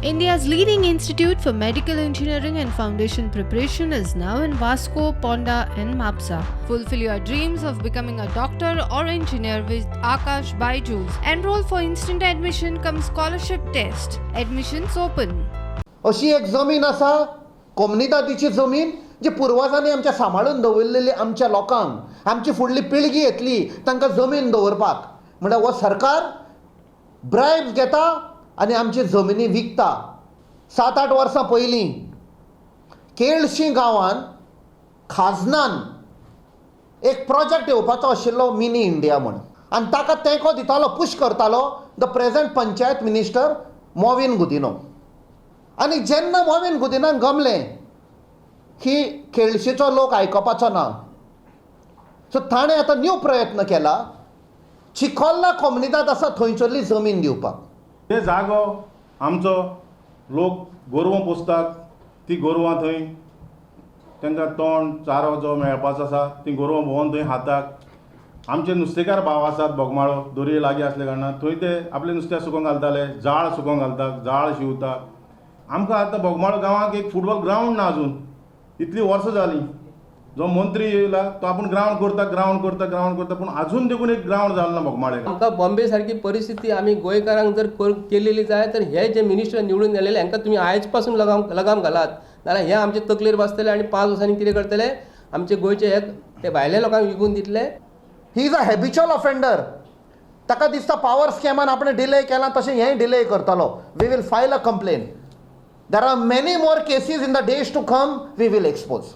India's leading institute for medical engineering and foundation preparation is now in Vasco, Ponda, and Mapsa. Fulfill your dreams of becoming a doctor or engineer with Akash Byju's. Enroll for instant admission cum scholarship test. Admissions open. अशी एक जमीन आसा, कोमनिदादीची जमीन, जी पुर्वजांनी आमच्या सांबाळून दवरलेली. आमच्या लोकांक, आमची फुडली पिळगी येतली, तांकां जमीन दवरपाक. म्हणल्यार हो सरकार ब्रायब्स घेता आनी आमची जमिनी विकता. 7-8 वर्सां पयलीं केळशी गांवांत खाजनान एक प्रोजेक्ट येवपाचो आशिल्लो, मिनी इंडिया म्हण, आनी ताका तेंको दितालो, पुश करतालो the present panchayat minister Mauvin Godinho. आनी जेन्ना मॉविन गुदिनाक गमलें की केळशीचो लोक आयकपाचो ना, सो ताणें आतां न्यू प्रयत्न केला, चिकोल्ला कोमनिदाद आसा थंयसरली जमीन दिवपाक. ते जागो आमचो, लोक गोरवां पोसतात. ती गोरवां थंय तांकां तण चारो जो मेळपाचो आसा, ती गोरवां भोंवन थंय खातात. आमचे नुस्तेकार भाव आसात, बोगमाळो दर्ये लागीं आसल्या कारणान थंय ते आपले नुस्त्या सुकोवंक घालताले, जाळ सुकोवंक घालतात, जाळ शिंवतात. आमकां आतां बोगमाळो गांवाक एक फुटबॉल ग्रावंड ना अजून. इतलीं वर्सां जालीं, जो मंत्री येयला तो आपूण ग्रावंड करता, ग्रावंड करता, ग्रावंड करता, पूण अजून देखून एक ग्रावंड जालो ना बोगमाळे. आमकां बॉम्बे सारकी परिस्थिती आमी गोंयकारांक जर केलेली जाय तर हे जे मिनिस्टर निवडून आयलेले, हांकां तुमी आयज पासून लगाम लगाम घालात. नाल्यार हे आमचे तकलेर बसतले आनी 5 वर्सांनी कितें करतले? आमचे गोंयचे हे ते भायल्या लोकांक विकून दितले. He is a habitual offender. ताका दिसता पावर स्कॅमान आपणें डिले केला, तशें हेंय डिले करतलो. We will file a complain. There are many more cases in the days to come we will expose.